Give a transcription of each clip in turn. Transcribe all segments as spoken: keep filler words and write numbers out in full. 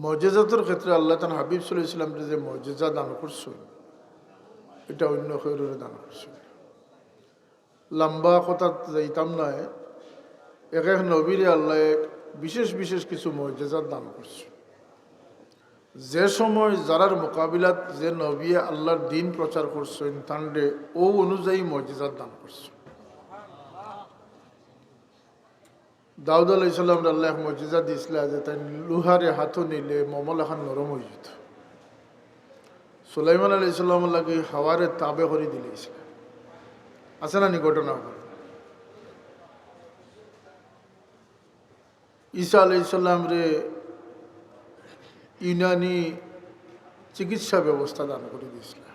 মজেজাতর ক্ষেত্রে আল্লাহ তান হাবিব সাল্লাল্লাহু আলাইহি ওয়াসাল্লামরে যে মজেজা দান করছইন, এটা অন্য কেউরে দান করছইন না। লম্বা কথাত যাইতাম নায়, এক এক নবীরে আল্লাহ বিশেষ বিশেষ কিছু মজেজা দান করছইন। যে সময় যারার মোকাবিলাত যে নবী আল্লাহর দিন প্রচার করছইন, তানরে ও অনুযায়ী মজেজা দান করছইন। দাউদ আলাইহিস সালামরে আল্লাহ এক মজেজা দিছলা যে তাইন লুহারে হাতো নিলে মমল এখান নরম অইযিত। সুলাইমান আলাইহিস সালামর লাগি হাওয়ারে তাবে করি দিলাইছলা। আছে না নি ঘটনা? ঈসা আলাইহিস সালামরে ইউনানি চিকিৎসা ব্যবস্থা দান করি দিছলা।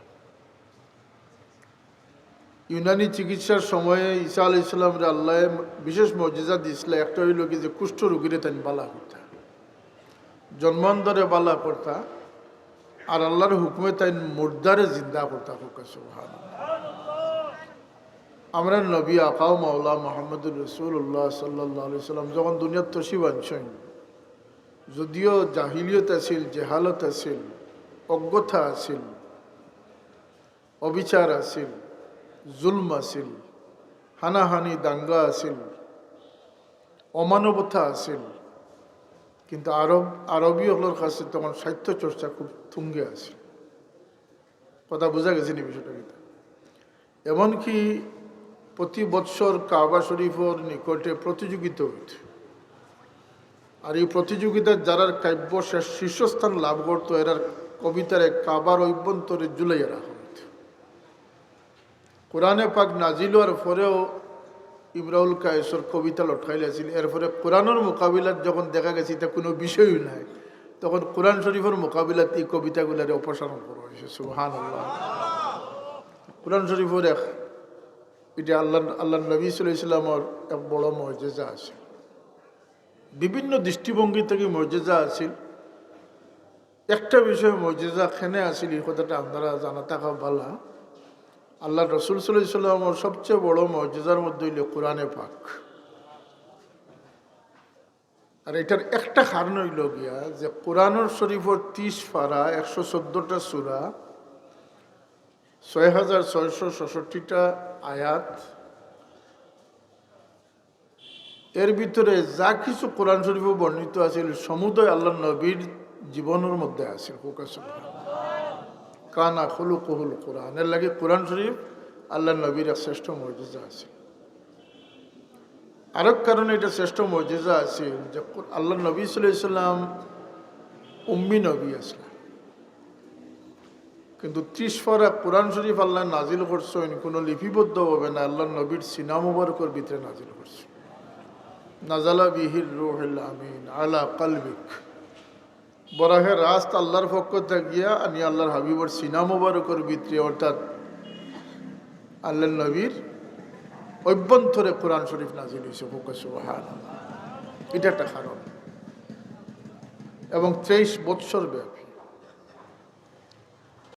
ইউনানি চিকিৎসার সময়ে ঈসা আলাইহিস সালামরে আল্লাহ বিশেষ মজেজা দিছলা। একটা অইলো কি যে কুষ্ঠ রোগীরে তাইন বালা করতা, জন্মান্ধরে বালা করতা, আর আল্লাহর হুকুমে তাইন মুর্দারে জিন্দা করতা। কউক্কা সুবহানাল্লাহ। আমরার নবী আকা ও মাওলা মুহাম্মদুর রাসূলুল্লাহ সাল্লাল্লাহু আলাইহি ওয়াসাল্লাম যখন দুনিয়াত তশরিফ আনছইন, যদিও জাহিলিয়ত আছিল, জেহালত আছিল, অজ্ঞতা আছিল, অবিচার আছিল, জুলম আছিল, হানাহানি দাঙ্গা আছিল, অমানবতা আছিল, কিন্তু আরব, আরবী অকলর কাছে তখন সাহিত্য চর্চা খুব তুঙ্গে আছিল। কথা বুঝা গেছে নি বিষয়টা কিতা? এমনকি প্রতি বৎসর কাবা শরীফর নিকটে প্রতিযোগিতা অইত, আর এই প্রতিযোগিতার যারার কাব্য শেষ শীর্ষস্থান লাভ করতো, এরার কবিতারে কাবার অভ্যন্তরে ঝুলাইয়া রাখা অইত। কোরআনে পাক নাজিল অওয়ার পরেও ইমরাউল কায়েসর কবিতা লটকাইল আছিল। এরপরে কোরআনর মোকাবিলাত যখন দেখা গেছে ইটা কোনো বিষয়ই নাই, তখন কোরআন শরীফর মোকাবিলাত এই কবিতাগুলারে অপসারণ করা অইছে। সুবহানাল্লাহ। কোরআন শরীফর এক, ইটা আল্লাহ, আল্লাহর নবী সাল্লাল্লাহু আলাইহি ওয়াসাল্লামর এক বড় মজেজা আছিল। বিভিন্ন দৃষ্টিভঙ্গি থাকি মজেজা আছিল। একটা বিষয় মজেজা কেনে আছিল, এই কথাটা আপনারা জানা থাকা বালা। আল্লাহর রসুল সাল্লাল্লাহু আলাইহি ওয়াসাল্লামর সবচেয়ে বড় মজেজার মধ্যে অইলো কোরআনে পাক। আর এটার একটা কারণ অইলো গিয়া যে কোরআনর শরীফর ত্রিশ পারা, একশো চোদ্দটা সূরা, ছয় হাজার ছয়শো ছষট্টিটা আয়াত, এর ভিতরে যা কিছু কোরআন শরীফে বর্ণিত আছিল, সমুদয় আল্লাহর নবীর জীবনর মধ্যে আছিল। কউক্কা সুবহানাল্লাহ। কানা খুলুকুহুল কোরআন। এর লাগি কোরআন শরীফ আল্লাহর নবীর এক শ্রেষ্ঠ মজেজা আছিল। আরক কারণে এটা শ্রেষ্ঠ মজেজা আছিল যে কো-, আল্লাহর নবী সাল্লাল্লাহু আলাইহি ওয়াসাল্লাম উম্মি নবী আছিলা, কিন্তু ত্রিশ পারা কোরআন শরীফ আল্লাহ নাজিল করছইন কোনো লিপিবদ্ধভাবে না, আল্লাহর নবীর সিনা মুবারকর ভিতরে নাজিল করছইন। নাজালা বিহির রুহুল আমিন আলা কালবিক। বরাহে রাস্ত আল্লাহর পক্ষ থাকিয়া আনি আল্লাহর হাবিবর সিনা মুবারকর ভিতরে, অর্থাৎ আল্লাহর নবীর অভ্যন্তরে কোরআন শরীফ নাজিল অইছে। কউক্কা সুবহানাল্লাহ। এটা একটা কারণ। এবং তেইশ বৎসর ব্যাপী।